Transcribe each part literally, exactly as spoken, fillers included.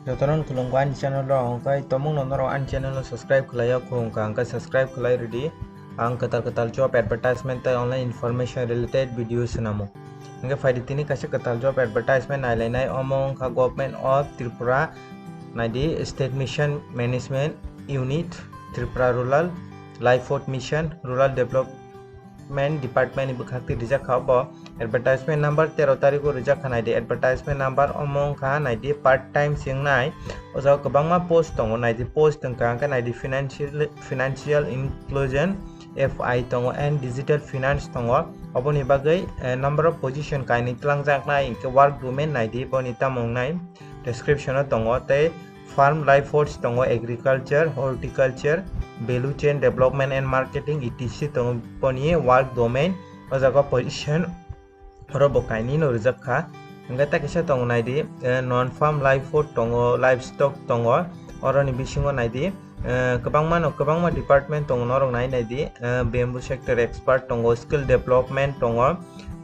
Jotono khulumkha ani channel o, hwnkhe tomungno norok ani channel o subscribe khlai ya kho wngkha, hwnkhe subscribe khlai rwdi. Ang kwtal kwtal job advertisement tei online information related video swnamo. Hwnkhe phaidi tini kaisa kwtal job advertisement nailainai, omo wngkha Government of Tripura, naidi State Mission Management Unit, Tripura Rural Livelihood Mission, Rural Development Department ni bwkhak twi rijak kha obo. Advertisement number tero tarikh o rijak kha, naidi advertisement number omo wngkha naidi part time se wngnai. O jaga kwbangma post tongo, naidi post wngkha hwnkhe naidi financial, financial inclusion, F I tongo and digital finance tongo. Oboni bagwi, eh, number of position kainwi twlangjaknai, hwnkhe work domain naidi boni tamo wngnai, description o tongo tei farm livelihoods tongo, agriculture, horticulture, value chain development and marketing, et cetera tongo boni work domain. O jaga position oro bo kainwi no rijak kha. Hwnkhe tei kisa tongo naidi, eh, non farm livelihood tongo, livestock tongo, oroni bisingo naidi, eh, kwbangma no, kwbangma department tongo, norok nai naidi, eh, bamboo sector expert tongo, skill development tongo,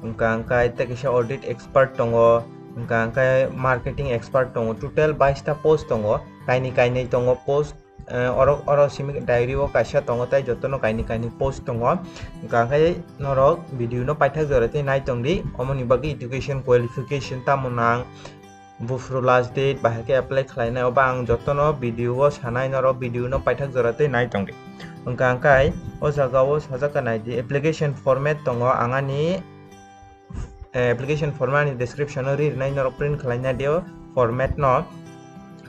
hwnkha hwnkhe tei kisa audit expert tongo, hwnkha hwnkhe marketing expert tongo, total baista post tongo, kainwi kainwi tongo post. Eh, oro, oro simi diary o kaisa tongo, tei jotono kainwi kainwi post tongo. Hwnkha khe norok video no paithak jora tei nai tongdi, omoni bagwi education qualification tamo nang, buphuru last date, bahai khe apply khlainai, obo ang jotono video o sanai, norok video no paithak jora tei nai tongdi. Hwnkha khe o jaga o sajak kha naidi, application format tongo, ang ani eh, application form ani description o ri rwnai, norok print khlai na dio format no.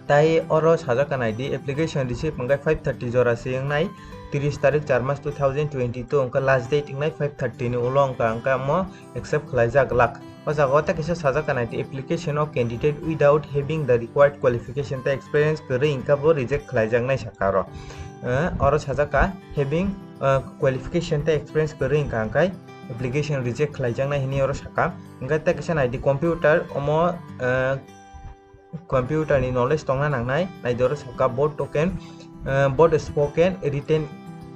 Tai oro sajak kha naidi, application receive hwnkhe five thirty jora se wngnai, tris tarik char mas two thousand twenty-two wngkha last date wngnai, five thirty ni ulo wngkha, wngkha omo accept khlaijak glak. O jaga o tei kisa sajak kha naidi, application of candidate without having the required qualification tei experience kwrwi wngkha bo reject khlaijaknai sakha oro. Eh, oro sajak kha having, eh, qualification tei experience kwrwi wngkha hwnkhe application reject khlaijaknai hinwi oro sakha. Hwnkhe tei kisa naidi computer, omo, eh, computer ni knowledge tongna nangnai, naidi oro sakha both token, eh, both spoken, written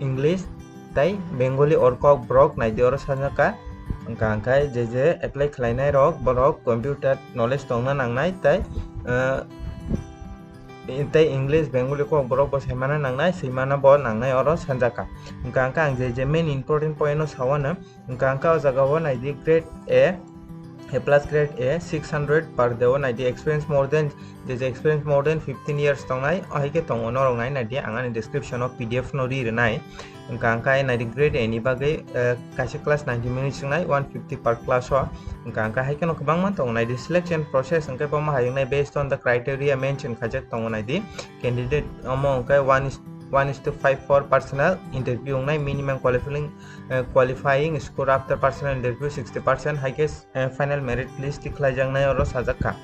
English tei Bengali or Kokborok naidi oro sajak kha. Hwnkha hwnkhe je je apply khlainai rok borok computer knowledge tongna nangnai tei, eh, tei English, Bengali, Kokborok bo saimana nangnai, swimana bo nangnai oro sanjak kha. Hwnkha hwnkhe ang je je main important point no sao ano, hwnkha hwnkhe o jaga o naidi grade A, A plus grade A, six hundred per day o naidi experience more than, je je experience more than fifteen years tongnai, o hai khe tongo norok nai naidi, ang ani description o P D F no ri rwnai. Hwnkha hwnkhe naidi grade A ni bagwi, eh, kaisa class ninety minutes wngnai, one fifty per class o. Hwnkha hwnkhe hai kheno kwbangma tongo naidi selection process hwnkhe bomo hai wngnai based on the criteria mention khaijak tongo naidi. Candidate omo hwnkhe one is, one is to five for personal interview wngnai, minimum qualifying, eh, qualifying score after personal interview sixty percent, hai khe, eh, final merit list tikhlaijaknai oro sajak kha.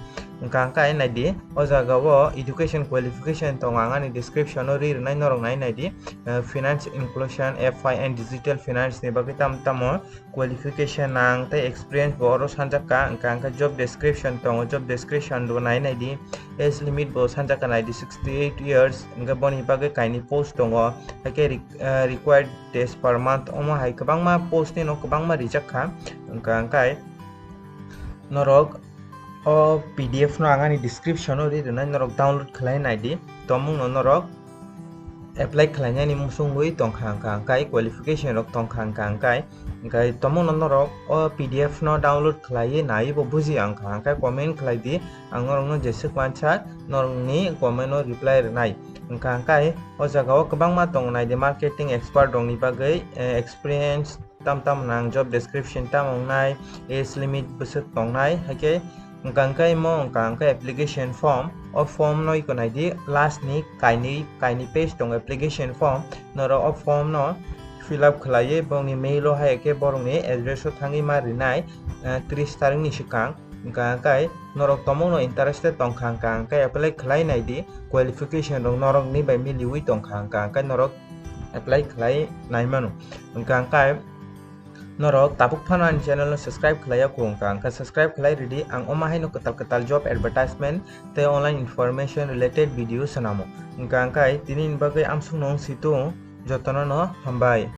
Hwnkha hwnkhe naidi o jaga o education qualification tongo, ang ani description o ri rwnai, norok nai naidi, eh, finance inclusion, F I and digital finance ni bagwi tam tamo qualification nang tei experience bo oro sanjak kha. Hwnkha hwnkhe job description tongo, job description bo nai naidi, age limit bo sanjak kha naidi sixty eight years, hwnkhe boni bagwi kainwi post tongo, hai khe re-, eh, required days per month, omo hai kwbangma post ni no kwbangma rijak kha. Hwnkha hwnkhe norok o P D F no ang ani description o ri rwnai, norok download khlai naidi, tomung no norok apply khlainani muchungwi tongkha hwnkha hwnkhe, qualification rok tongkha hwnkha hwnkhe, hwnkhe tomungno norok o P D F no download khlaiwi naiwi bo buji wngkha hwnkhe comment khlai di, ang norokno jeswk mansak norokni comment o reply rwnai. Hwnkha hwnkhe o jaga o kwbangma tongo naidi, marketing expert rokni bagwi, eh, experience tam tam nang, job description tamo wngnai, age limit bwswk tongnai, hai khe hwnkha hwnkhe imo hwnkha hwnkhe application form, o form no iko nai di, last ni kainwi, kainwi page tongo application form, norok o form no fill up khlaiwi borokni mail o hai khe borokni address o thangwi ma rinai, eh, tris tarik ni swkang. Hwnkha hwnkhe norok tomungno interested tongkha hwnkha hwnkhe apply khlai nai di, qualification rok norokni bai miliwi tongkha hwnkha hwnkhe norok apply khlai nai mano. Hwnkha hwnkhe norok tabuk phano ani channel no subscribe khlai ya kho hwnkha hwnkhe subscribe khlai rwdi, ang omo haino kwtal kwtal job advertisement tei online information related video swnamo. Hwnkha hwnkhe tini ni bagwi amsukno wng si tung, jotono no hambai.